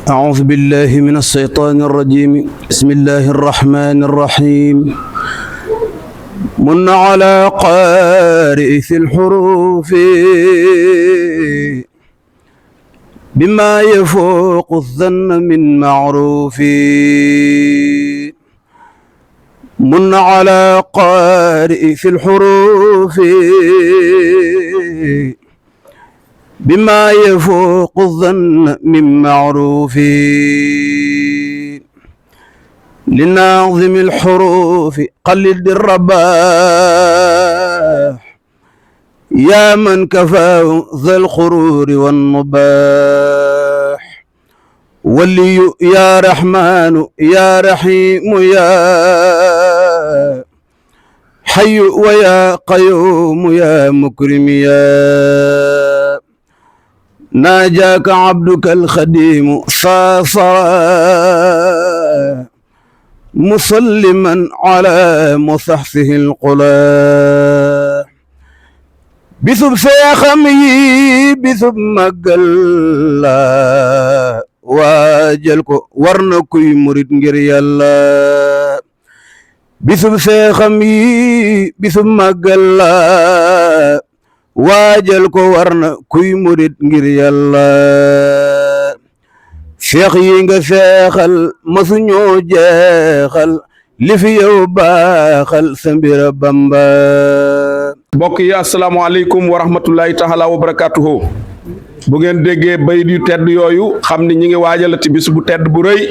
أعوذ بالله من الشيطان الرجيم بسم الله الرحمن الرحيم من على قارئ الحروف بما يفوق الظن من معروف من على قارئ الحروف بما يفوق الظن من معروف لناظم الحروف قلد الرباح يا من كفاه ذا الخرور والنباح ولي يا رحمن يا رحيم يا حي ويا قيوم يا مكرم يا ناجاك عبدك الخديم صاصرا مسلما على مصحفه القلا بثب سيخمي بثب مقلا واجلكو ورنكوي مريد ngir Yàlla bisub seexam yi bisub màggal la waajal ko war na kuy murit ngir Yàlla seex yi nga seexal masuñoo jeexal li fi yow baaxal sa mbira Bamba. mbokk yi asalaamaaleykum wa rahmatullahi taala wa barakatuhu. bu ngeen déggee bayit yu tedd yooyu xam ni ñi ngi waajalati bis bu tedd bu rëy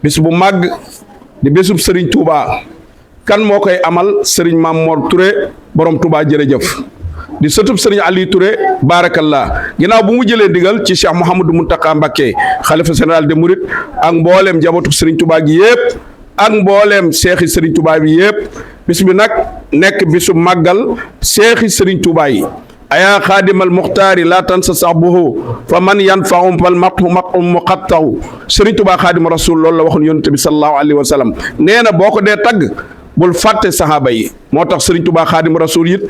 bis bu màgg di bésub Serigne Touba. kan moo koy amal Serigne Mame Mor Touré borom Touba jërëjëf di sëtub Serigne Ali Touré barakallah ginnaaw bu mu jëlee ndigal ci Cheikh Mouhamadou Mountakha Mbacké xalifa général des Mourides ak mbooleem njabootu Serigne Touba gi yëpp ak mbooleem seexi Serigne Touba bi yëpp bis bi nag nekk bisu màggal seexi Serigne Touba yi ayaa xaadimal muxtaari laa tansa saxbuhu fa man yanfahum fal maqtu muqattahu Serigne Touba xaadima rasul loolu la waxoon yonent bi sallallahu alayhi wa sallam nee na boo ko dee tagg bul fàtte saxaaba yi moo tax Serigne Touba xaadimu rasul it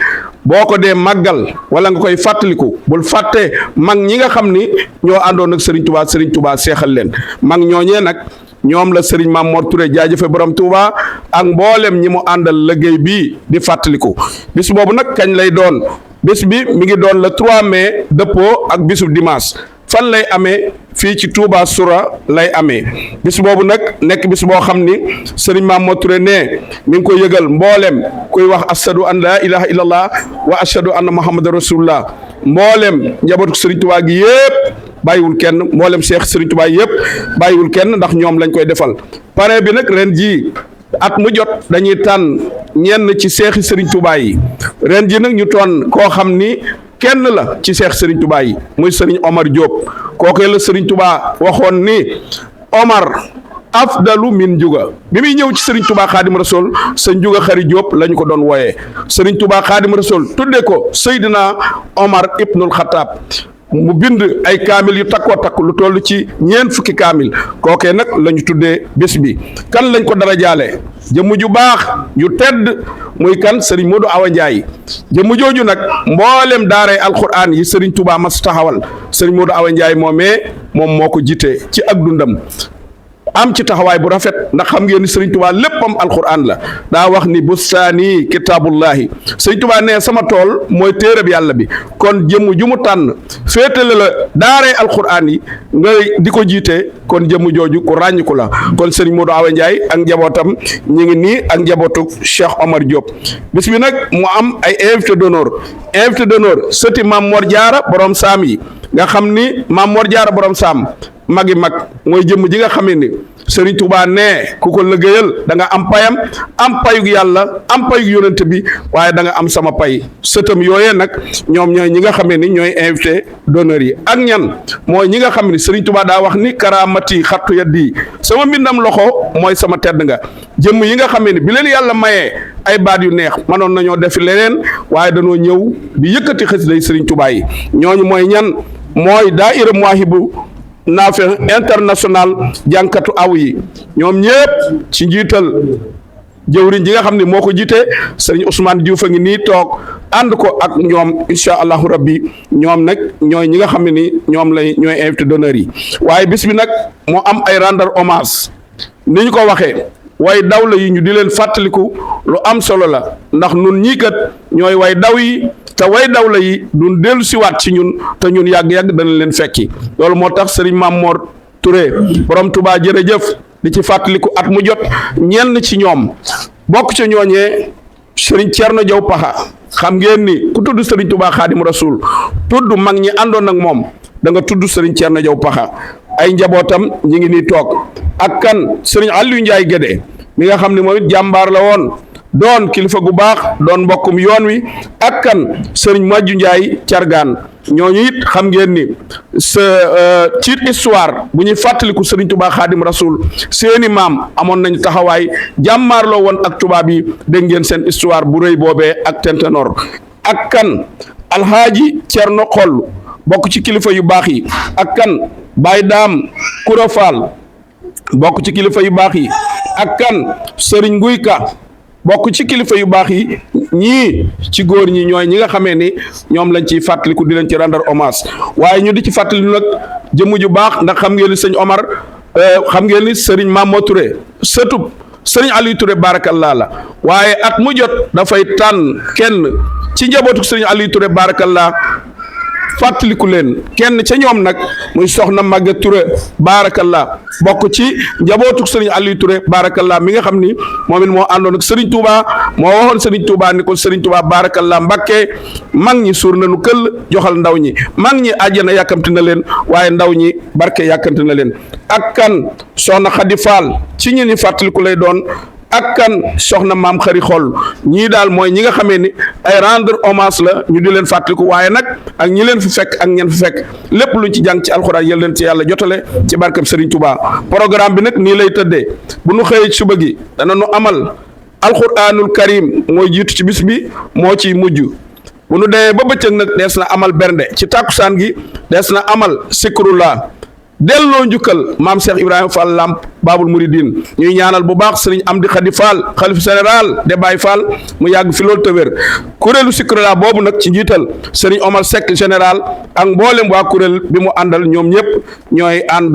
boo ko dee màggal wala nga koy fàttaliku bul fàtte mag ñi nga xam ni ñoo àndoon ak Serigne Touba seexal leen mag ñooñee nag ñoom la Serigne Mame Mor Touré jaajëfe borom Touba ak mboolem ñi mu àndal liggéey bii di fàttaliku bis boobu nag kañ lay doon bis bi mi ngi doon le 3 mai dëppoo ak bisu dimanche fan lay amee fii ci Touba Soura lay amee bis boobu nag nekk bis boo xam ni Serigne Mame Mor Touré ne mi ngi koy yëgal mboolem kuy wax ashadu an laa ilaha illallah wa ashadu anna muhammadan rasulullah mboolem njabootu Serigne Touba gi yëpp bàyyiwul kenn mboolem Cheikh Serigne Touba yëpp bàyyiwul kenn ndax ñoom lañ koy defal pare bi nag ren jii at mu jot dañuy tànn ñenn ci seexi Serigne Touba yi ren ji nag ñu toon koo xam ni kenn la ci seex Serigne Touba yi muy Serigne Omar Diop kookee la Serigne Touba waxoon ni Omar afdalu min juga bi muy ñëw ci Serigne Touba Khadim Rasoul sa Njuga Xari Diop lañ ko doon wooyee Serigne Touba Khadim Rasoul tudde ko Seydina Omar ibnul Khattab mu bind ay kaamil yu takkoo takk lu toll ci ñeent fukki kaamil kookee nag la ñu tuddee bés bi kan lañ ko dara jaale jëmm ju baax ju tedd muy kan Serigne Modou Awa Ndiaye jëmm jooju nag mboolem daaray alquran yi Serigne Touba mas taxawal Serigne Modou Awa Ndiaye moom moo ko jiite ci ak dundam am ci taxawaay bu rafet ndax xam ngeen ni Serigne Touba léppam alquran la daa wax ni bustaani kitaabullahi Serigne Touba nee sama tool mooy téereb yàlla bi kon jëmm ju mu tànn féetale la daaree alquran yi ngay di ko jiite kon jëmm jooju ku ràññiku la kon Serigne Modou Awa Ndiaye ak njabootam ñu ngi nii ak njabootu Cheikh Omar Diop bis bi nag mu am ay invité d'honneur sëti Mame Mor Diarra borom saam yi nga xam ni Mame Mor Diarra borom saam magi mag mooy jëmm ji nga xamee ni Serigne Touba nee ku ko liggéeyal da nga am payam am payug yàlla am payug yonent bi waaye da nga am sama pay sëtam yooyee nag ñoom ñooy ñi nga xamee ni ñooy invité d'honneur yi ak ñan mooy ñi nga xam ni Serigne Touba daa wax ni karamati xattu yaddi sama mbindam loxo mooy sama tedd nga jëmm yi nga xamee ni bi leen yàlla mayee ay baat yu neex manoon nañoo def leneen waaye danoo ñëw di yëkkati xasida yi Serigne Touba yi ñooñu mooy ñan mooy daayira Mawaahibu Naafi international jànkatu aw yi ñoom ñëpp ci njiital jëwriñ ji nga xam ne moo ko jiite sëriñ Ousmane Diouf a ngi nii toog ànd ko ak ñoom incha allahu rabbi ñoom nag ñooy ñi nga xam ne ni ñooy invité d'honneur yi waaye bis bi nag moo am ay rendre hommage ni ñu ko waxee way dawla yi ñu di leen fàttaliku lu am solo la ndax nun ñii kat ñooy way daw yi te way dawla yi duñ dellu siwaat ci ñun te ñun yàgg-yàgg dana leen fekki loolu moo tax sëriñ Mamor Touré borom Touba jërëjëf di ci fàttaliku at mu jot ñenn ci ñoom bokk ca ñooñee sëriñ Thierno Diaw Paxa xam ngeen ni ku tudd sëriñ Touba Xaadim Rasul tudd mag ñi àndoon ak moom da nga tudd sëriñ Thierno Diaw Paxa ay njabootam ñi ngi nii toog ak kan sëriñ Aliou Ndiaye Guédé mi nga xam ne moom it jàmbaar la woon doon kilifa gu baax doon mbokkum yoon wi ak kan sëriñ Majju Ndiaye Cargaan ñooñu it xam ngeen ni ci histoire bu ñuy fàttaliku sëriñ Touba Xaadim Rasul seeni maam amoon nañ taxawaay jàmmaarloo woon ak tubaab yi dégg ngeen seen histoire bu rëy boobee ak Tentenor ak kan alhaaji Cerno Xoll bokk ci kilifa yu baax yi ak kan Baay Daam Kura Faal bokk ci kilifa yu baax yi ak kan sëriñ Nguy Ka bokk ci kilifa yu baax yi ñii ci góor ñi ñooy ñi nga xamee ni ñoom lañ ciy fàttaliku di leen ci rendre hommage waaye ñu di ci fàttali nag jëmm ju baax ndax xam ngeen ni sëñ Omar xam ngeen ni sëriñ Mamo Touré sëtub sëriñ Aliou Touré barakallah la waaye at mu jot dafay tànn kenn ci njabootu sëriñ Aliou Touré barakallah fàttaliku leen kenn ca ñoom nag muy soxna Maguette Touré barakallah bokk ci njabootu sëriñ Aliou Touré barakallah mi nga xam ni moom it moo àndoon ak sëriñ Touba moo waxoon sëriñ Touba ni ko sëriñ Touba barakallah Mbàkke mag ñi suur nañu këll joxal ndaw ñi mag ñi àjjana yàkkamti na leen waaye ndaw ñi barke yàkkamti na leen ak kan soxna Khady Fall ci ñi ni fàttaliku lay doon ak kan soxna maam xëri xol ñii daal mooy ñi nga xamee ni ay rendre hommage la ñu di leen fàttaliku waaye nag ak ñi leen fi fekk ak ñeen fi fekk lépp luñ ci jàng ci alxuraan yal leen ci yàlla jotale ci barkeb Serigne Touba programme bi nag nii lay tëddee bu nu xëyee ci suba gi dana nu amal alxuraanul karim mooy jiitu ci bis bi moo ciy mujj bu nu demee ba bëccëg nag dees na amal bernde ci tàkkusaan gi dees na amal sikrullah delloo njukkal maam Cheikh Ibrahima Fall Lamp Babul Mouridine ñuy ñaanal bu baax sëriñ Amdi Khady Fall xalif général de Baye Fall mu yàgg fi loolu te wér kuréelu sikrullah boobu nag ci njiital sëriñ Omar Seck général ak mboolem waa kuréel bi mu àndal ñoom ñëpp ñooy ànd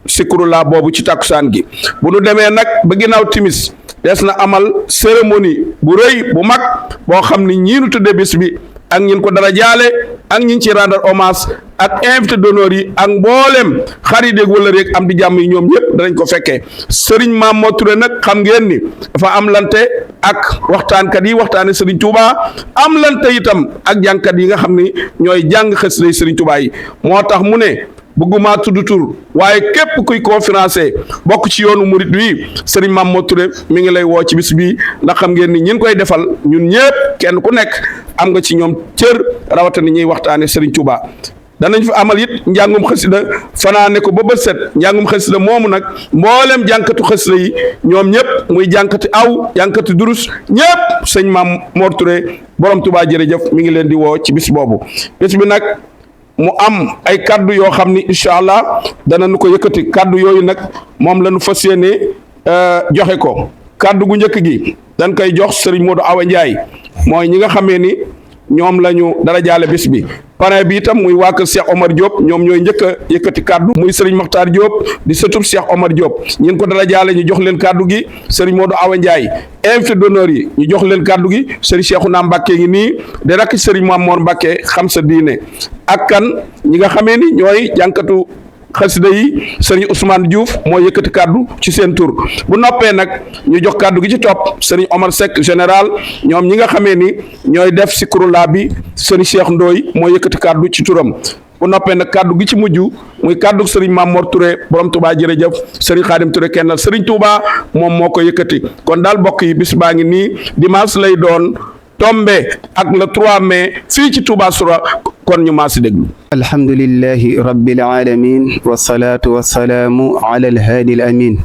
sikrullah boobu ci takkusaan gi bu nu demee nag ba ginnaaw timis des na amal cérémonie bu rëy bu mag boo xam ni ñii nu tudde bis bi ak ñin ko dara jaale ak ñin ci rendre hommage ak invité d'honneur yi ak mboolem xarit yeeg wala rek am di jàmm yi ñoom ñëpp danañ ko fekkee Serigne Mamo Touré nag xam ngeen ni dafa am lante ak waxtaankat yi waxtaane Serigne Touba am lante itam ak jàngkat yi nga xam ni ñooy jàng xasida Serigne Touba yi moo tax mu ne bëgguma tudd tur waaye képp kuy conférencier bokk ci yoonu murit wi Serigne Mamo Touré mi ngi lay woo ci bis bi ndax xam ngeen ni ñin koy defal ñun ñëpp kenn ku nekk am nga ci ñoom cër rawatina ñuy waxtaane Serigne Touba danañ fa amal it njàngum xasida fanaane ko ba bët set njàngum xasida moomu nag mboolem jànkatu xasida yi ñoom ñëpp muy jànkati aw jànkati durus ñëpp sëñ Mamo Touré borom Touba jërëjëf mi ngi leen di woo ci bis boobu bis bi nag mu am ay kaddu yoo xam ni incha allah dana nu ko yëkkati kaddu yooyu nag moom la nu fas yéene joxe ko kaddu gu njëkk gi dañ koy jox Serigne Modou Awa Ndiaye mooy ñi nga xamee ni ñoom la ñu dara jaale bis bi parrain bi itam muy waa kër Cheikh Omar Diop ñoom ñooy njëkk a yëkkati kaddu muy Serigne Makhtar Diop di sëtub Cheikh Omar Diop ñin ko dara jaale ñu jox leen kaddu gi Serigne Modou Awa Ndiaye invité d'honneur yi ñu jox leen kaddu gi Serigne Cheikhouna Mbacké ngi nii di rakk Serigne Mamour Mbacké xam sa diine ak kan ñi nga xamee ni ñooy jànkatu xasida yi Serigne Ousmane Diouf moo yëkkati kaddu ci seen tur bu noppee nag ñu jox kaddu gi ci topp Serigne Omar Seck général ñoom ñi nga xamee ni ñooy def sikrullah bi Serigne Cheikh Ndoye moo yëkkati kaddu ci turam bu noppee nag kaddu gi ci mujj muy kaddu Serigne Mamor Touré borom Touba jërëjëf Serigne Khadim Touré kennal Serigne Touba moom moo ko yëkkati kon daal bokk yi bis baa ngi nii dimanche lay doon tombe ak le 3 mai fii ci Touba Soura kon ñu maa si déglu alhamdulillahi rabbil alamin wassalatu wassalaamu ala alhaadi alamin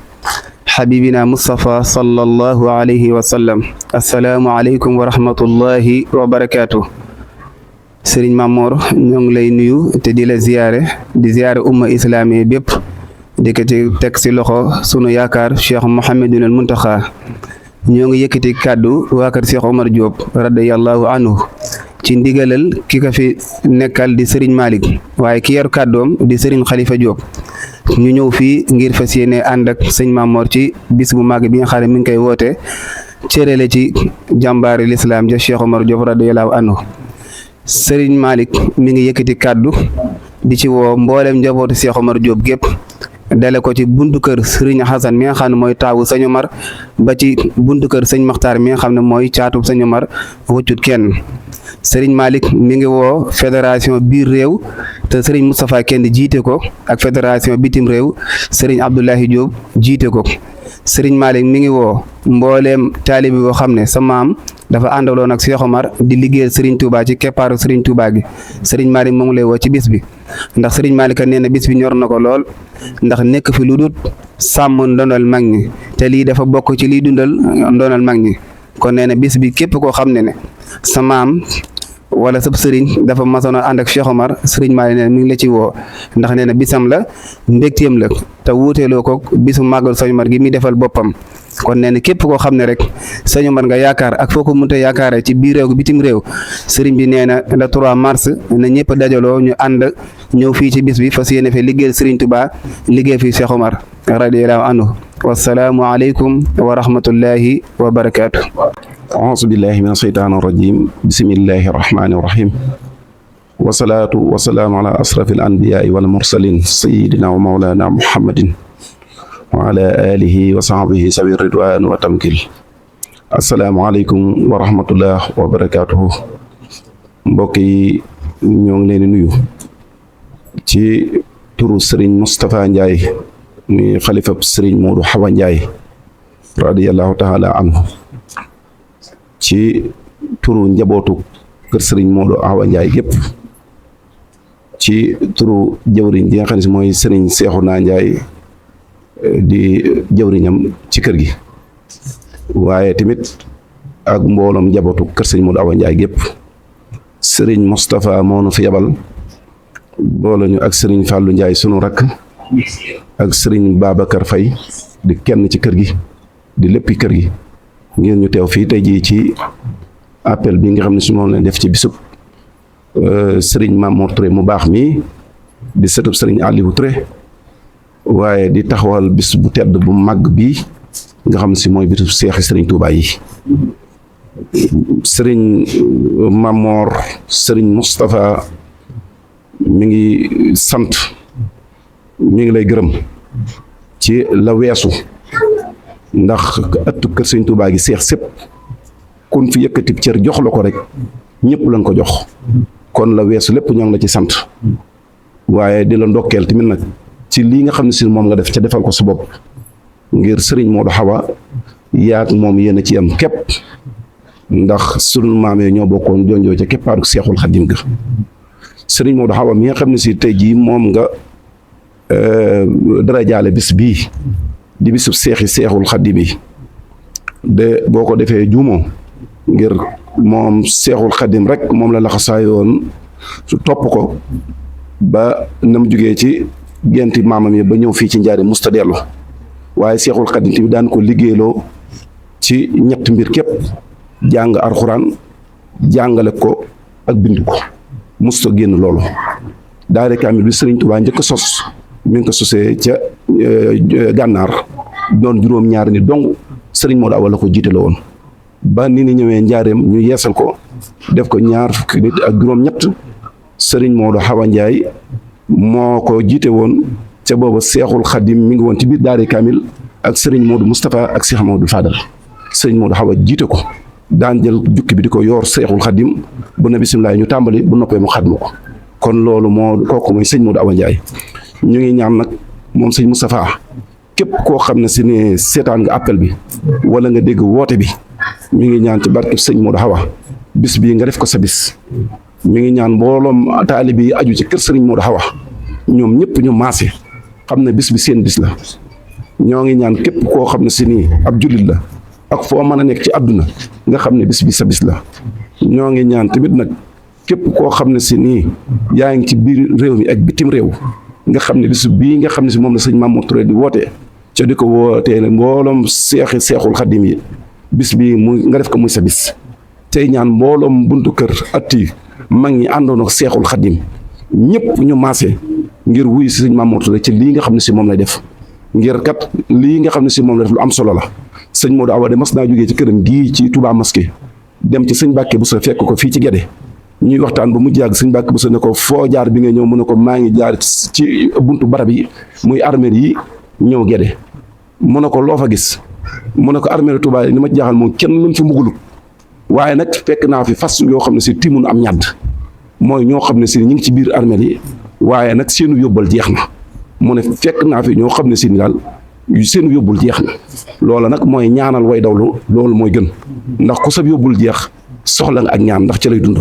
xabibina Mustafa sallallahu alayhi wa sallam assalaamu aleykum wa rahmatullahi wa barakaatu Sëriñ Mamor ñoo ngi lay nuyu te di la ziyaare umma islami bépp di ko teg si loxo sunu yaakaar Cheikh Mouhamadul Muntaxa ñoo ngi yëkkati kàddu waa kër Cheikh Omar Diop radiyallahu anhu ci ndigalal ki ko fi nekkal di Serigne Malick waaye ki yor kàddoom di Serigne Khalifa Diop ñu ñëw fii ngir fas yéene ànd ak sëñ Mamor ci bis bu màgg bi nga xam ne mi ngi koy woote cërale ci jàmbaari lislaam ja Cheikh Omar Diop radiyallahu anhu. Serigne Malick mi ngi yëkkati kàddu di ci woo mboolem njabootu Cheikh Omar Diop gépp dale ko ci buntu kër Serigne Hassan mi nga xam ne mooy taawu sëñ Omar ba ci buntu kër sëñ Makhtar mi nga xam ne mooy caatub sëñ Omar wëccut kenn. Serigne Malick mi ngi woo fédération biir réew te Serigne Moustapha Kenn jiite ko ak fédération bitim réew Serigne Abdoulahi Diop jiite ko. Serigne Malick mi ngi woo mbooleem taalibi boo xam ne sa maam dafa àndaloon ak Cheikh Omar di liggéeyal Serigne Touba ci keppaaru Serigne Touba gi Serigne Malick moo ngi lay woo ci bis bi ndax Serigne Malick nee na bis bi ñor na ko lool ndax nekk fi lu dul sàmm ndonal mag ñi te lii dafa bokk ci liy dundal ndonal mag ñi kon nee na bis bi képp koo xam ne sa maam wala sab sëriñ dafa masoon a ànd ak Cheikh Omar Serigne Malick nee na mi ngi la ci woo ndax nee na bisam la mbégteem la te wuuteeloo ko bisu màggal sëñ Omar gi muy defal boppam kon nee na képp koo xam ne rek sëñ Omar nga yaakaar ak foo ko mënta yaakaare ci biir réew bitim réew sëriñ bi nee na le 3 mars na ñëpp dajaloo ñu ànd ñëw fii ci bis bi fas yéene fee liggéeyal Serigne Touba liggéey fii Cheikh Omar radiyallahu anhu wassalaamu aleykum wa rahmatullahi wa barakaatu. auzu billahi min asheytaan irrajim bismillahi irrahmani irrahim wasalaatu wasalaamu ala asrafi al anbiyaai wal mursalin sayidina wa maulana muhammadin wa ala alihi wa sahbihi sawi ridwan wa tamkil assalaamu aleykum wa rahmatullah wa barakatuhu mbokk yi ñoo ngi leen di nuyu ci turu Serigne Moustapha Ndiaye mi xalifab Serigne Modou Hawa Ndiaye radiyallahu taala anhu ci turu njabootu kër Serigne Modou Awa Ndiaye gépp ci turu jëwriñ ji nga xam ne si mooy Serigne Cheikhouna Ndiaye di jëwriñam ci kër gi waaye tamit ak mbooloom njabootu kër Serigne Modou Awa Ndiaye gépp Serigne Moustapha moo nu fi yabal boole ñu ak Serigne Fallou Ndiaye sunu rakk ak Serigne Babacar Faye di kenn ci kër gi di léppi kër gi ngir ñu teew fii tey jii ci appel bi nga xam ne su moom leen def ci bisub Serigne Mamour Touré mu baax mi di sëtub Serigne Aliou Touré waaye di taxawal bis bu tedd bu màgg bi nga xam ne si mooy bisub seexi Serigne Touba yi Serigne Mamour Serigne Moustapha mi ngi sant mi ngi lay gërëm ci la weesu ndax ëttu kër Sëñ Tuubaa gi seex sépp kun fi yëkkati cër jox la ko rek ñëpp lañ ko jox kon la weesu lépp ñoo ngi la ci sant waaye di la ndokkeel tamit nag ci lii nga xam ne si moom nga def ca defal ko sa bopp ngir Serigne Modou Hawa yaak moom yéen a ci am képp ndax sunu maam yi ñoo bokkoon jonjoo ca keppaaru Seexul Xadim ga Serigne Modou Hawa mi nga xam ne si tey jii moom nga dara jaale bis bii di bisub Seexul Xadim yi de boo ko defee juumoo ngir moom Seexul Xadim rek moom la laxasaayoon su topp ko ba na mu jógee ci genti maamam yi ba ñëw fii ci njaari musta dellu waaye Seexul Xadim tamit daan ko liggéeyloo ci ñett mbir képp jàng alxuraan jàngale ko ak bind ko musta génn loolu daare kaamil bi Sëriñ Tuubaa njëkk sos mi ngi ko sosee ca gànnaar doon juróom-ñaari ni dong Serigne Modou Awa la ko jiite la woon ba ni ni ñëwee njaareem ñu yeesal ko def ko ñaar fukki nit ak juróom-ñett Serigne Modou Hawa Ndiaye moo ko jiite woon ca booba Seexul Xadim mi ngi woon ci biir daare kaamil ak Serigne Modou Moustapha ak Cheikh Modou Fadal Serigne Modou Hawa jiite ko daan jël jukki bi di ko yor Seexul Xadim bu na bisimilah ñu tàmbali bu noppee mu xadmu ko kon loolu kooku mooy Serigne Modou Awa Ndiaye ñu ngi ñaan nag moom sëñ Moustapha képp koo xam ne si ne seetaan nga appel bi wala nga dégg woote bi mi ngi ñaan ci barkeb sëñ Modou Hawa bis bii nga def ko sa bis mi ngi ñaan mbooloom taalibe yi aju ci kër Serigne Modou Hawa ñoom ñëpp ñu maase xam ne bis bi seen bis la ñoo ngi ñaan képp koo xam ne si nii ab jullit la ak foo mën a nekk ci àdduna nga xam ne bis bi sa bis la ñoo ngi ñaan tamit nag képp koo xam ne si nii yaa ngi ci biir réew mi ak bitim réew nga xam ne bis bii nga xam ne si moom la sëñ Mamour Touré di woote ca di ko wootee ne mbooloom Seexul Xadim yi bis bi nga def ko muy sa bis tey ñaan mbooloom buntu kër atti mag ñi àndoon ak Seexul Xadim ñëpp ñu maase ngir wuy si sëñ Mamour Touré ci lii nga xam ne si moom lay def ngir kat lii nga xam ne si moom lay def lu am solo la sëñ Modou Awa de mas naa jógee ci këram gii ci Touba Mosquée dem ci sëñ Mbàkke Bousso fekk ko fii ci Guédé ñuy waxtaan ba mujj yàgg sëñ Mbàkke Bousso ne ko foo jaar bi nga ñëw mu ne ko maa ngi jaar ci buntu barab yi muy armeel yi ñëw Guédé mu ne ko loo fa gis mu ne ko armeel Touba yi ni ma jaaxal moom kenn luñ fi mbugalut waaye nag fekk naa fi fas yoo xam ne si timun am ñàdd mooy ñoo xam ne si ñu ngi ci biir armeel yi waaye nag seenu yóbbal jeex na mu ne fekk naa fi ñoo xam ne si daal seenu yóbbul jeex na loola nag mooy ñaanal way dawlu loolu mooy gën ndax ku sab yóbbul jeex soxla nga ak ñaan ndax ci lay dund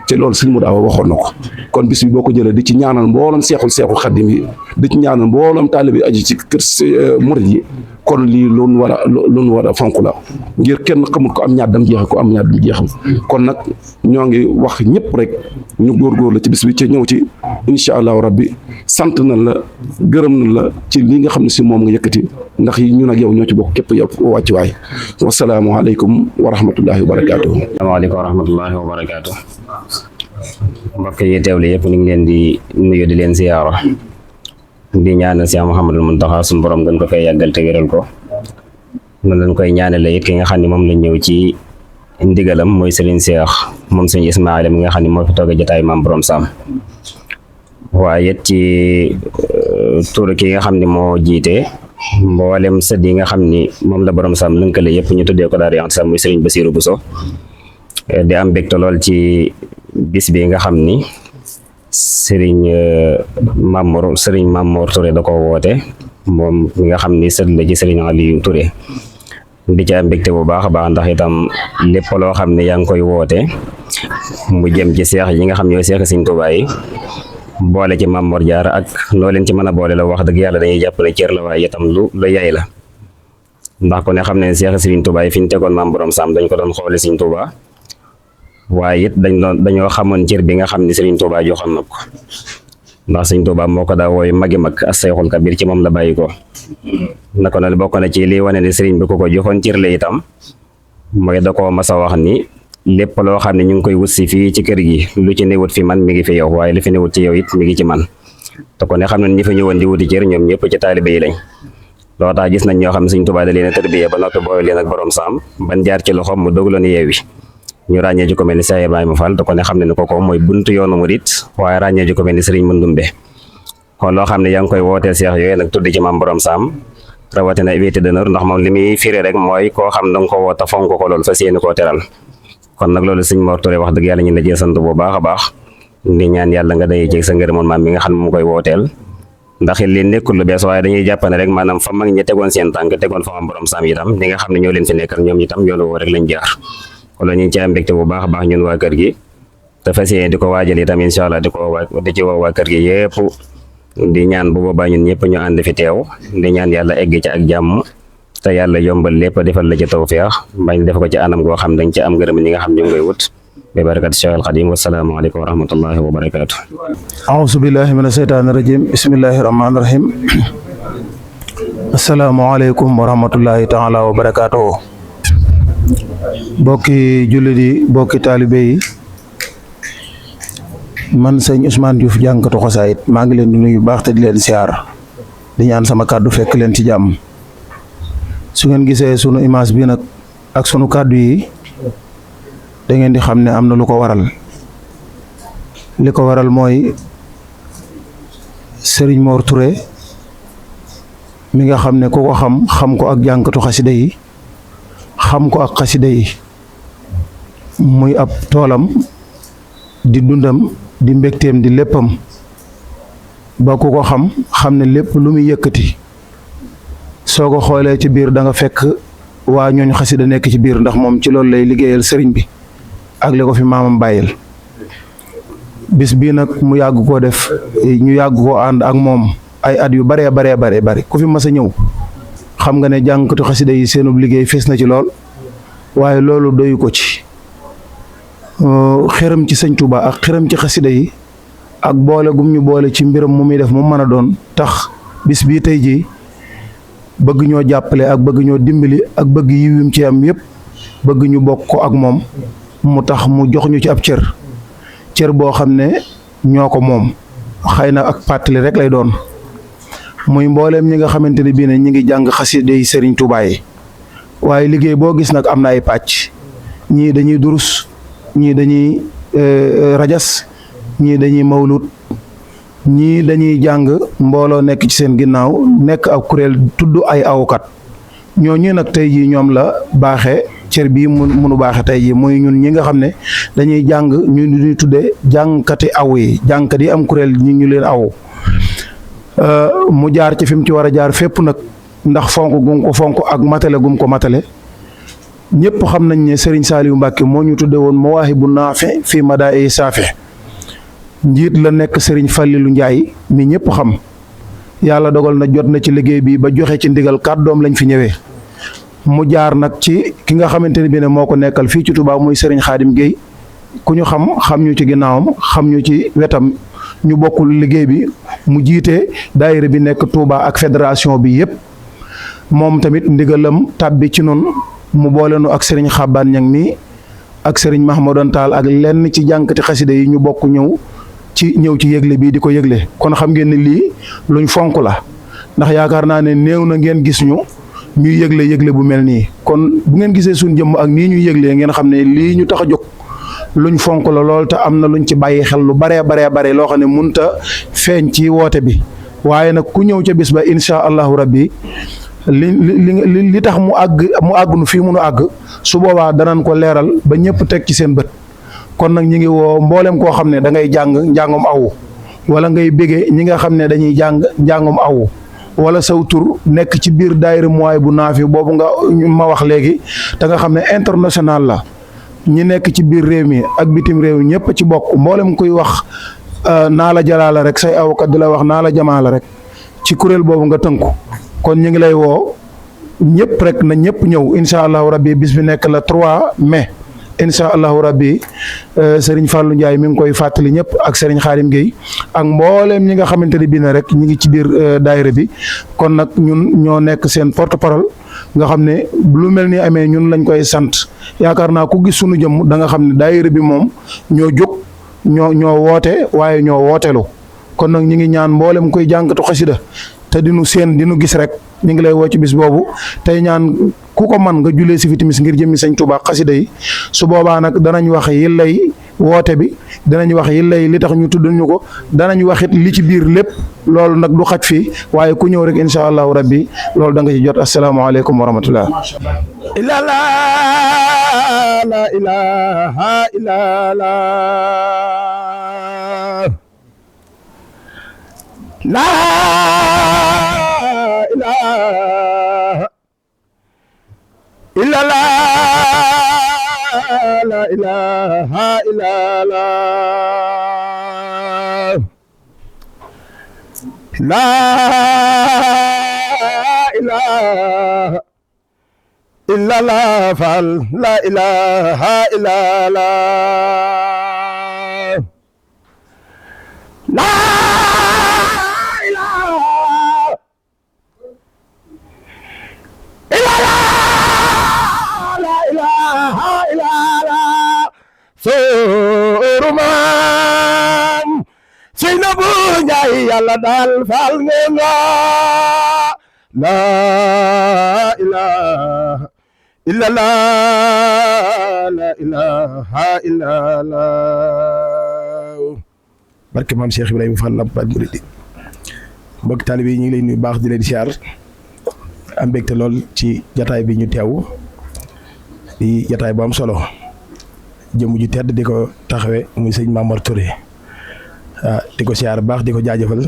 te loolu sëñ Modou Awa waxoon na ko kon bis bi boo ko jëlee di ci ñaanal mboolam Seexul Xadim yi di ci ñaanal mboolam taalibe yi aju ci kër murid yi kon lii loolu war a fonk la ngir kenn xamul ko am ñaddam jeexe ko am ñaddam jeexam kon nag ñoo ngi wax ñëpp rek ñu góorgóor la ci bis bi ci ñëw ci incha allahu rabbi sant nañ la gërëm nañ la ci li nga xam ne si moom nga yëkkati ndax yi ñun ak yow ñoo ci bokk képp yow wàcc waay wasalaamualeykum wa rahmatullahi wa barakaatuhu. asalaamaaleykum wa rahmatullahi wa barakaatuhu. mbokk yi teewlu yëpp ñu ngi leen di nuyu di leen ziyaara di ñaanal Cheikh Mouhamadul Mountakha suñu borom gën ko fay yàggal te wéral ko noonu lañ koy ñaanale it ki nga xam ne moom lañ ñëw ci ndigalam mooy Serigne Cheikh moom Serigne Ismaïla mi nga xam ne moo fi toogee jotaay maam borom Sam waaye it ci tur ki nga xam ne moo jiite mboolem sët yi nga xam ni moom la borom Sam lënkale yëpp ñu tuddee ko daal di Sam muy Serigne Bassirou Bousso di am mbégte lool ci bis bi nga xam ni Serigne Mamour Touré da ko woote moom mi nga xam ni sët la ci Serigne Aliou Touré di ci am mbégte bu baax a baax ndax itam lépp loo xam ne yaa ngi koy woote mu jëm ci seex yi nga xam ñooy seex Serigne Touba yi boole ci Mamour Diarra ak noo leen ci mën a boole la wax dëgg yàlla dañuy jàpp ne cër la waaye itam lu yaay la ndax ku ne xam ne seex Serigne Touba yi fi ñu tegoon maam borom Sam dañ ko doon xoole Serigne Touba waaye it dañoo xamoon cër bi nga xam ne Serigne Touba joxoon na ko ndax Serigne Touba moo ko daa wooy magi mag as-Sayxul Kabir ci moom la bàyyi ko naka noonu bokk na ci lii wane ne Serigne bi ko joxoon cër la itam mooy da koo mas a wax ni lépp loo xam ne ñu ngi koy wut si fii ci kër gi lu ci newut fi man mi ngi fi yow waaye lu fi newut ci yow it mi ngi ci man te ko ne xam ne ñi fi ñëwoon di wuti cër ñoom ñëpp ci taalibe yi lañ loo tax gis nañ ñoo xam ne Serigne Touba da leen a tërbiyee ba noppi booy leen ak borom Sam ban jaar ci loxoom mu dogaloon yeewi ñu ràññee ji ko mel ni Cheikh Ibrahima Fall te ko ne xam ne kooku mooy buntu yoonu murit waaye ràññee ji ko mel ni Serigne Mandoumbe kon loo xam ne yaa ngi koy wooteel seex yooyu nag tudd ci maam borom Sam rawatina invité d'honneur ndax moom li muy firi rek mooy koo xam da nga ko woota fonk ko loolu fas yéene koo teral kon nag loolu Serigne Mor Touré wax dëgg yàlla ñu la jee sant bu baax a baax di ñaan yàlla nga day jeg sa ngërëmoon maam mi nga xam ne mu koy wooteel ndax li nekkul lu bees waaye dañuy jàpp ne rek maanaam fa mag ñi tegoon seen tànk tegoon fa maam borom Sam itam ñi nga xam ne ñoo leen fi nekkal ñoom itam yoonu woo rek lañ jaar wala ñu ngi ci am mbégte bu baax a baax ñun waa kër gi te fas yéene di ko waajal itam incha allah di ci woo waa kër gi yëpp di ñaan bu boobaa ñun ñëpp ñu ànd fi teew di ñaan yàlla egg ci ak jàmm te yàlla yombal lépp defal la ci tawfeex bañ def ko ci anam goo xam dañ ci am ngërëm ñi nga xam ñu ngi koy wut bi barakat Cheikh al Xadim wasalaamu aleykum wa rahmatullahi wa barakaatu. aouzu billahi mina sheytaani rajim bismillahi rahmaani rahim asalaamaaleykum wa rahmatullahi taala wa barakaatuhu. bokki jullit yi bokki taalibe yi man sëñ Ousmane Diouf jànkatu xasaayit maa ngi leen di nuyu baax te di leen siyaar di ñaan sama kàddu fekk leen ci jàmm su ngeen gisee sunu image bi nag ak sunu kàddu yi da ngeen di xam ne am na lu ko waral li ko waral mooy Serigne Mor Touré mi nga xam ne ku ko xam ko ak jànkatu xasida yi xam ko ak xasida yi muy ab toolam di dundam di mbégteem di léppam ba ku ko xam ne lépp lu muy yëkkati soo ko xoolee ci biir da nga fekk waa ñooñu xasida nekk ci biir ndax moom ci loolu lay liggéeyal sëriñ bi ak li ko fi maamam bàyyil bis bii nag mu yàgg koo def ñu yàgg koo ànd ak moom ay at yu baree bari ku fi mas a ñëw xam nga ne jàngkatu xasida yi seenub liggéey fees na ci lool waaye loolu doyu ko ci xëram ci sëñ Touba ak xëram ci xasida yi ak boole gum ñu boole ci mbiram mu muy def mu mën a doon tax bis bii tey ji bëgg ñoo jàppale ak bëgg ñoo dimbali ak bëgg yiwim ci am yëpp bëgg ñu bokk ko ak moom mu tax mu jox ñu ci ab cër boo xam ne ñoo ko moom xëy na ak pàttali rek lay doon muy mbooleem ñi nga xamante ne bii ne ñi ngi jàng xasida yi Serigne Touba yi waaye liggéey boo gis nag am na ay pàcc ñii dañuy durus ñii dañuy rajas ñii dañuy mawlut ñii dañuy jàng mbooloo nekk ci seen ginnaaw nekk ak kuréel tudd ay awkat ñooñu nag tey jii ñoom la baaxee cër bii munu baaxe tey jii muy ñun ñi nga xam ne dañuy jàng ñu ñuy tuddee jàngkati aw yi jàngkat yi am kuréel ñu leen aw mu jaar ci fi mu ci war a jaar fépp nag ndax fonk gum ko fonk ak matale gum ko matale ñëpp xam nañ ne Serigne Saliou Mbacke moo ñu tudde woon Mawaahibu Naafi fii Madaa'i Saafi njiit la nekk Serigne Fallilou Ndiaye mi ñëpp xam yàlla dogal na jot na ci liggéey bi ba joxe ci ndigal kàddoom lañ fi ñëwee mu jaar nag ci ki nga xamante ne bi ne moo ko nekkal fii ci Touba muy Serigne Khadim Gueye ku ñu xam ñu ci ginnaawam xam ñu ci wetam ñu bokkul liggéey bi mu jiite daayira bi nekk Touba ak fédération bi yëpp moom tamit ndigalam tàbbi ci noonu mu boole nu ak Serigne Xabbaan Ñang mi ak Serigne Mahmadou Taal ak lenn ci jànkati xasida yi ñu bokk ñëw ci yëgle bii di ko yëgle kon xam ngeen ne lii luñ fonk la ndax yaakaar naa ne néew na ngeen gis ñu ñuy yëgle bu mel nii kon bu ngeen gisee suñ jëmm ak nii ñuy yëglee ngeen xam ne lii ñu tax a jóg luñ fonk la lool te am na luñ ci bàyyi xel lu bare loo xam ne munta feeñ ci woote bi waaye nag ku ñëw ca bis ba insha allahu rabbi li tax mu àgg nu fii mu nu àgg su boobaa danañ ko leeral ba ñëpp teg ci seen bët kon nag ñi ngi woo mboolem koo xam ne da ngay jàng njàngum awu wala ngay bége ñi nga xam ne dañuy jàng njàngum awu wala saw tur nekk ci biir daayira Mawaahibu Naafi boobu nga ma wax léegi te nga xam ne international la ñi nekk ci biir réew mi ak bitim réew ñëpp ci bokk mboolem kuy wax naa la jalaala rek say awkat di la wax naa la jamaala rek ci kuréel boobu nga tënku kon ñu ngi lay woo ñëpp rek na ñëpp ñëw incha allahu rabbi bis bi nekk la 3 mai incha allahu rabbi Serigne Fallou Ndiaye mi ngi koy fàttali ñëpp ak Serigne Khadim Gueye ak mbooleem ñi nga xamante ne bii ne rek ñi ngi ci biir daayira bi kon nag ñun ñoo nekk seen porte parole nga xam ne lu mel ni amee ñun lañ koy sant yaakaar naa ku gis sunu jëmm da nga xam ne daayira bi moom ñoo jóg ñoo woote waaye ñoo wootelu kon nag ñi ngi ñaan mboolem koy jàngatu xasida te dinu seen dinu gis rek ñu ngi lay woo ci bis boobu tey ñaan ku ko man nga julee si fi timis ngir jëmmi Sëñ Tuubaa xasida yi su boobaa nag danañ wax yillay woote bi danañ wax yillay li tax ñu tuddal ñu ko danañ waxit li ci biir lépp loolu nag du xaj fii waaye ku ñëw rek insha allahu rabbi loolu da nga ci jot asalaamaaleykum wa rahmatullah illa la ilaha illa la la ilaha illa la la ilaha illa la la ilaha illa la fal la ilaha illa la la Suruman Seynabu Njaay Yàlla daal faal ngeen la ilaha illa la ilaha illa la barke maam Cheikh Ibrahima Fall Lamp Baay Muridi mbokk taalibe yi ñu ngi lay nuyu baax di leen siyaar am mbégte lool ci jataay bi ñu teew di jataay bu am solo jëmm ju tedd di ko taxawe muy sëñ Mamor Touré di ko siyaar baax di ko jaajëfal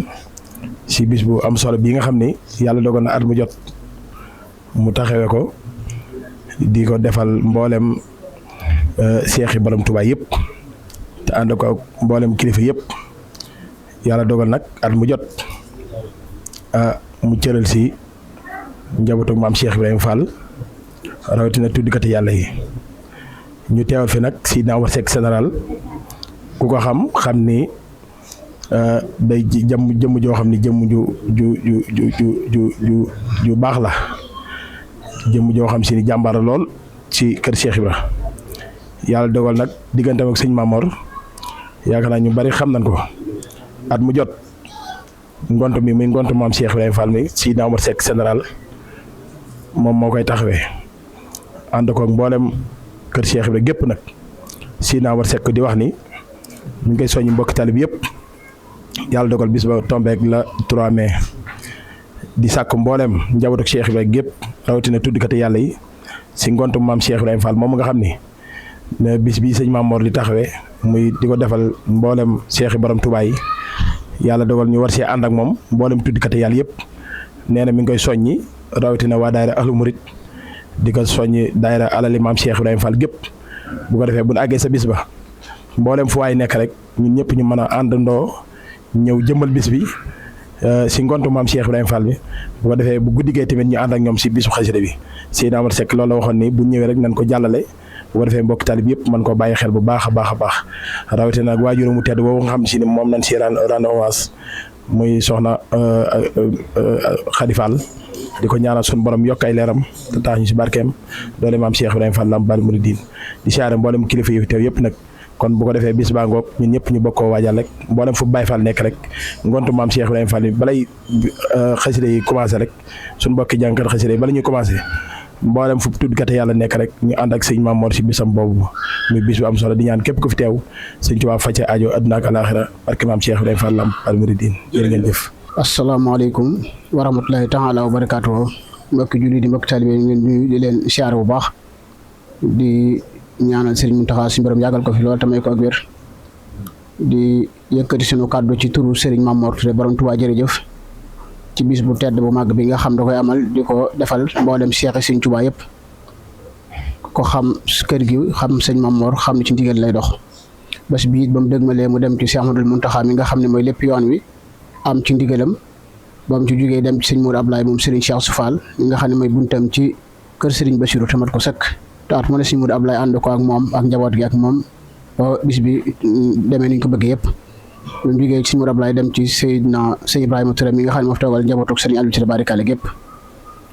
si bis bu am solo bii nga xam ni yàlla dogal na at mu jot mu taxawe ko di ko defal mboolem seexi borom Tuubaa yëpp te ànd ko mboolem kilifa yëpp yàlla dogal nag at mu jot mu cëral si njabootu maam Cheikh Ibrahima Fall rawatina tuddikati yàlla yi ñu teewal fi nag si naaw Seck général ku ko xam ni day jëmm joo xam ni jëmm ju baax la jëmm joo xam si ni jàmbaara lool ci kër Cheikh Ibra yàlla dogal nag digganteem ak sëñ Mamor yaakaar naa ñu bari xam nañ ko at mu jot ngont mi muy ngont maam Cheikh Ibrahima Fall mi si Omar Seck général moom moo koy taxawee ànd ko mboolem kër Cheikh Ibrahima gépp nag si Omar Seck di wax ni ñu ngi koy soññi mbokki talib yëpp yàlla dogal bis ba tombeek la 3 mai di sàkk mboolem njabootu Cheikh Ibrahima gépp rawatina tuddkati yàlla yi si ngontu maam Cheikh Ibrahima Fall moom nga xam ni ne bis bii sëñ Maam Mor di taxawee muy di ko defal mboolem Cheikh borom Touba yi yàlla dogal ñu war see ànd ak moom mboolem tuddkati yàlla yëpp nee na mi ngi koy soññi rawatina waa daayira ahlu murid di ko soññi daayira alali maam Cheikh Ibrahima Fall gépp bu ko defee bu ñu àggee sa bis ba mboolem fu waay nekk rek ñun ñëpp ñu mën a àndandoo ñëw jëmmal bis bi si ngontu maam Cheikh Ibrahima Fall bi bu ko defee bu guddigee tamit ñu ànd ak ñoom si bisu xasida bi Seydina Omar Seck loolu la waxoon ni bu ñëwee rek nañ ko jàllale bu ko defee mbokki talib yëpp mën koo bàyyi xel bu baax a baax a baax rawatina nag waajur mu tedd boobu nga xam si ni moom nañ si rendre hommage muy soxna Khady Fall di ko ñaanal suñu borom yokk ay leeram te tax ñu si barkeem doole maam Cheikh Ibrahima Fall Lamp Baal Mouridine di siyaare mboolem kilifa yi teew yëpp nag kon bu ko defee bis baa ngoog ñun ñëpp ñu bokkoo waajal rek mboolem fu Baye Fall nekk rek ngontu maam Cheikh Ibrahima Fall balay xasida yi commencé rek suñu mbokki jàngkat xasida yi bala ñuy commencé mboolem fu tuddkat yàlla nekk rek ñu ànd ak sëñ Maam Mor si bisam boobu muy bis bu am solo di ñaan képp ku fi teew sëñ Tuubaa faj aajo àdduna ak alaaxira barke maam Cheikh Ibrahima Fall Lamp Baal Mouridine jërë ngeen jëf. asalaamaaleykum wa rahmatulahi taala wa barakaatuhu mbokki julli di mbokki taalibe yi ñu di leen siyaare bu baax di ñaanal Serigne Mountakha suñu borom yàggal ko fi lool tamay ko ak wér di yëkkati suñu kàddu ci turu Serigne Mame Mor Touré borom Touba jërëjëf ci bis bu tedd bu màgg bi nga xam da koy amal di ko defal mboolem Cheikh Serigne Touba yëpp ko xam kër gi xam sëñ Mame Mor xam ne ci ndigal lay dox bés bi it ba mu dëgmalee mu dem ci Cheikh Ahmadou Mountakha mi nga xam ne mooy lépp yoon wi am ci ndigalam ba mu ci jógee dem ci sëñ Mourou Ablaye moom Serigne Cheikh Soufal mi nga xam ne mooy buntam ci kër Serigne Bassirou tamat ko sëkk taat mu ne sëñ Mourou Ablaye ànd ko ak moom ak njaboot gi ak moom bis bi demee niñ ko bëggee yëpp ba mu jógee ci sëñ Mourou Ablaye dem ci Seydina sëñ Ibrahima Touré mi nga xam ne moo fi toogal njabootu Serigne Aliou Touré barikale gépp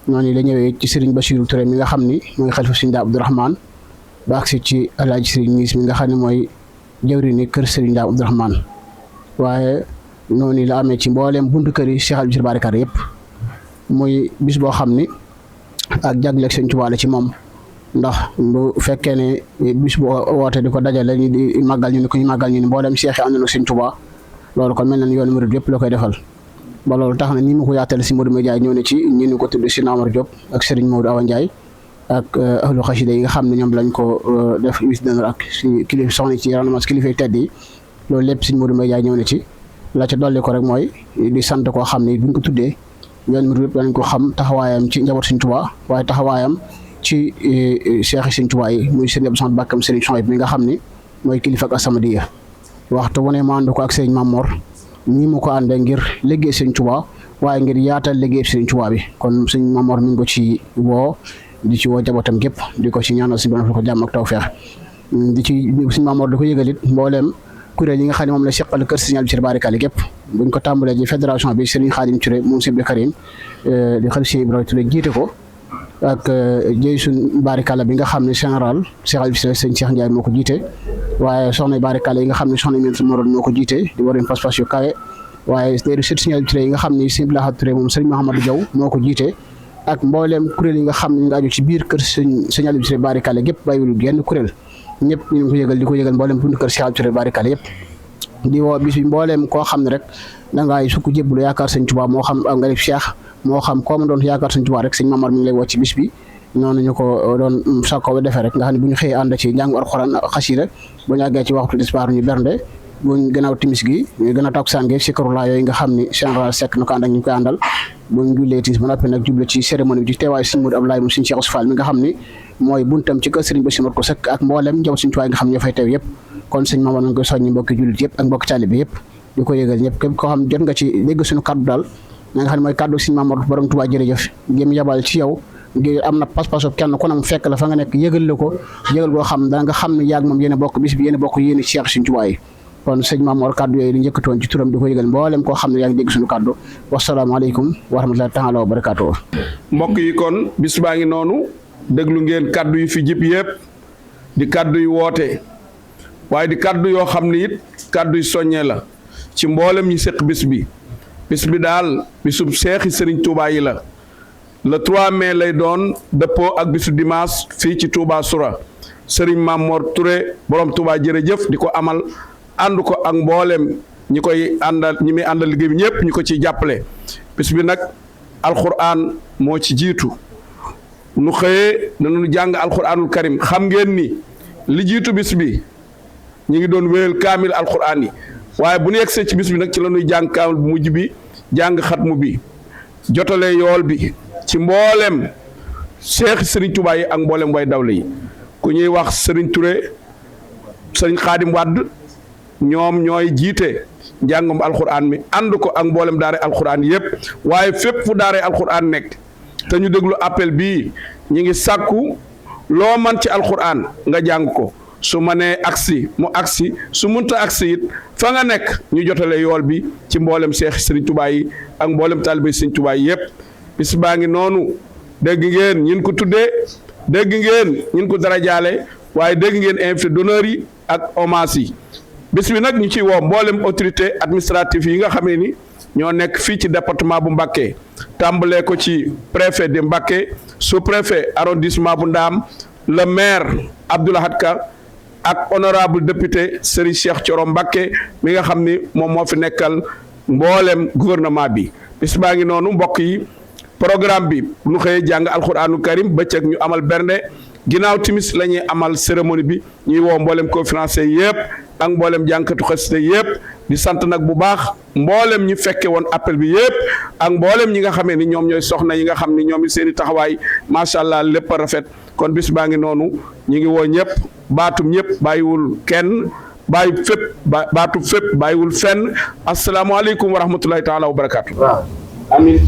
noonu la ñëwee ci Serigne Bassirou Touré mi nga xam ni mooy xalifa Serigne Daa Abdourahmane ba agsi ci Alaaji Serigne Niis mi nga xam ne mooy jëwriñu kër Serigne Daa Abdourahmane waaye noonu la amee ci mbooleem buntu kër yi Cheikh Aliou Touré barikale yëpp muy bis boo xam ni ak jagleeg Sëñ Tuubaa la ci moom ndax bu fekkee ne bis boo woote di ko dajale ñu di màggal ñu ni ko ñu màggal ñu ni mboolem Cheikh yi àndoon ak Sëñ Tuubaa loolu kon mel na ni yoonu murid yëpp la koy defal ba loolu tax na ni mu ko yaatale si Modou Ndiaye ñëw ne ci ñu ni ko tudd si Namar Diop ak Serigne Maodo Awa Ndiaye ak ahlu xasida yi nga xam ne ñoom lañ ko def wis dënr ak si kilifa soxna ci rendement kilifa tedd yi loolu lépp si Modou Ndiaye ñëw ne ci la ca dolli ko rek mooy di sant koo xam ne buñ ko tuddee yoon murid yëpp dañ ko xam taxawaayam ci njaboot Sëñ Tuubaa waaye taxawaayam ci Cheikh Sëñ Tuubaa yi muy Serigne Abdou Samad Bakam Serigne Souhaïbou mi nga xam ni mooy kilifa ak As-Samadiyya waxtu wu ne mu ànd ko ak Serigne Mame Mor ñi mu ko àndee ngir liggéey Sëñ Tuubaa waaye ngir yaatal liggéey Sëñ Tuubaa bi kon Serigne Mame Mor mi ngi ko ci woo di ci woo njabootam gépp di ko ci ñaanal si borom ko jàmm ak tawfeex di ci Serigne Mame Mor di ko yëgalit mbooleem kuréel yi nga xam ne moom la seqal kër Serigne Aliou Touré barikale gépp buñ ko tàmbalee ci fédération bi Serigne Khadim Touré moom Sibli Karim di xalifa Serigne Ibrahima Touré jiite ko ak jëy suñ barikala bi nga xam ne général Cheikh Aliou Touré sëñ Cheikh Ndiaye moo ko jiite waaye soxna barikala yi nga xam ne soxna Aminata Moroon moo ko jiite di waroon pas-pas yu kawe waaye déedéet Serigne Aliou Touré yi nga xam ne Serigne Lahad Touré moom Serigne Mouhamadou Diaw moo ko jiite ak mbooleem kuréel yi nga xam ne ñu ngi aju ci biir kër Serigne Aliou Touré barikale gépp bàyyiwul genn kuréel ñëpp ñu ngi ko yëgal di ko yëgal mbooleem buntu kër Cheikh Aliou Touré barikale yëpp di woo bis bi mbooleem koo xam ne rek da ngaay sukk jébbalu yaakaar Sëñ Tuubaa moo xam nga def Cheikh moo xam koo ma doon yaakaar Sëñ Tuubaa rek Sëñ Mame Mor mi ngi lay woo ci bis bi noonu ñu ko doon sakko ba defee rek nga xam ne bu ñu xëyee ànd ci njàngu Alxuraan xasida bu ñu àggee ci waxtu dispaar ñu bernde buñ gënaaw timis gi ñu gën a takkusaan gi sikarulaa yooyu nga xam ni général Seck na ko ànd ak ñu koy àndal buñ jullee timis ba noppi nag juble ci cérémonie bi ci teewaayu Sëñ Modou Ablaye moom Sëñ Cheikh Soufal mi nga xam ni mooy buntam ci kër Serigne Bassirou mat ko sëkk ak mboolem njaboot Sëñ Tuubaa nga xam ne ñoo fay teew yëpp kon Sëñ Mame Mor nañ koy soññi mbokki jullit yëpp ak mbokki taalibe yëpp di ko yëgal ñëpp képp koo xam jot nga ci dégg suñu kaddu daal nga xam ne mooy kaddu Sëñ Mame Mor borom Touba jërëjëf ngeen yabal ci yow ngir am na pas-pasu kenn ku ne mu fekk la fa nga nekk yëgal la ko yëgal goo xam da nga xam ne yaag moom yéen a bokk bis bi yéen a bokk yéen Cheikh Sëñ Tuubaa yi kon Sëñ Mame Mor kaddu yooyu di njëkkatoon ci turam di ko yëgal mboolem koo xam ne yaa ngi dégg suñu kaddu wasalaamaaleykum wa rahmatullahi taala wa barakaatuh mbokk yi kon bis baa ngi noonu déglu ngeen kàddu yi fi jib yépp di kàddu yu woote waaye di kàddu yoo xam ne it kàddu yu soññee la ci mboolem ñi séq bis bi daal bisub seexi Serigne Touba yi la le 3 mai lay doon dëppoo ak bisu dimanche fii ci Touba Soura Serigne Mamor Touré borom Touba jërëjëf di ko amal ànd ko ak mboolem ñi koy àndal ñi muy àndal liggéey bi ñëpp ñu ko ciy jàppale bis bi nag alxuraan moo ci jiitu nu xëyee dañu jàng alxuraanul karim xam ngeen ni li jiitu bis bi ñu ngi doon wéyal kaamil alxuraan yi waaye bu ñu yegsee ci bis bi nag ci la ñuy jàng kaamil bu mujj bi jàng xatmu bi jotale yool bi ci mboolem Cheikh Serigne Touba yi ak mboolem way dawle yi ku ñuy wax Serigne Touré Serigne Khadim Wade ñoom ñooy jiite njàngum alxuraan mi ànd ko ak mboolem daare alxuraan yépp waaye fépp fu daare alxuraan nekk te ñu déglu appel bii ñi ngi sàkku loo man ci alxuraan nga jàng ko su mënee agsi mu agsi su munta agsi it fa nga nekk ñu jotale yool bi ci mboolem Cheikh Serigne Touba yi ak mboolem taalibe Serigne Touba yi yépp bis baa ngi noonu dégg ngeen ñin ko tuddee dégg ngeen ñin ko darajaale waaye dégg ngeen invité d'honneur yi ak hommage yi bis bi nag ñu ciy woo mboolem autorité administrative yi nga xamee ni ñoo nekk fii ci département bu Mbacké tàmbalee ko ci préfet de Mbacké sous-préfet arrondissement bu Ndaam le maire Abdou Lahad Ka ak honorable député Serigne Cheikh Thioro Mbacké mi nga xam ni moom moo fi nekkal mboolem gouvernement bi bis baa ngi noonu mbokk yi programme bi nu xëyee jàng alxuraanul karim bëccëg ñu amal bernde ginnaaw timis la ñuy amal cérémonie bi ñuy woo mboolem conférencier yépp ak mboolem jànkatu xasida yépp di sant nag bu baax mboolem ñi fekke woon appel bi yépp ak mboolem ñi nga xamee ni ñoom ñooy soxna yi nga xam ni ñoom seeni taxawaay macha allah lépp a rafet kon bis baa ngi noonu ñu ngi woo ñëpp baatum ñëpp bàyyiwul kenn bàyyi fépp baatu fépp bàyyiwul fenn asalaamaaleykum wa rahmatullahi taala wa barakaatu. Amin.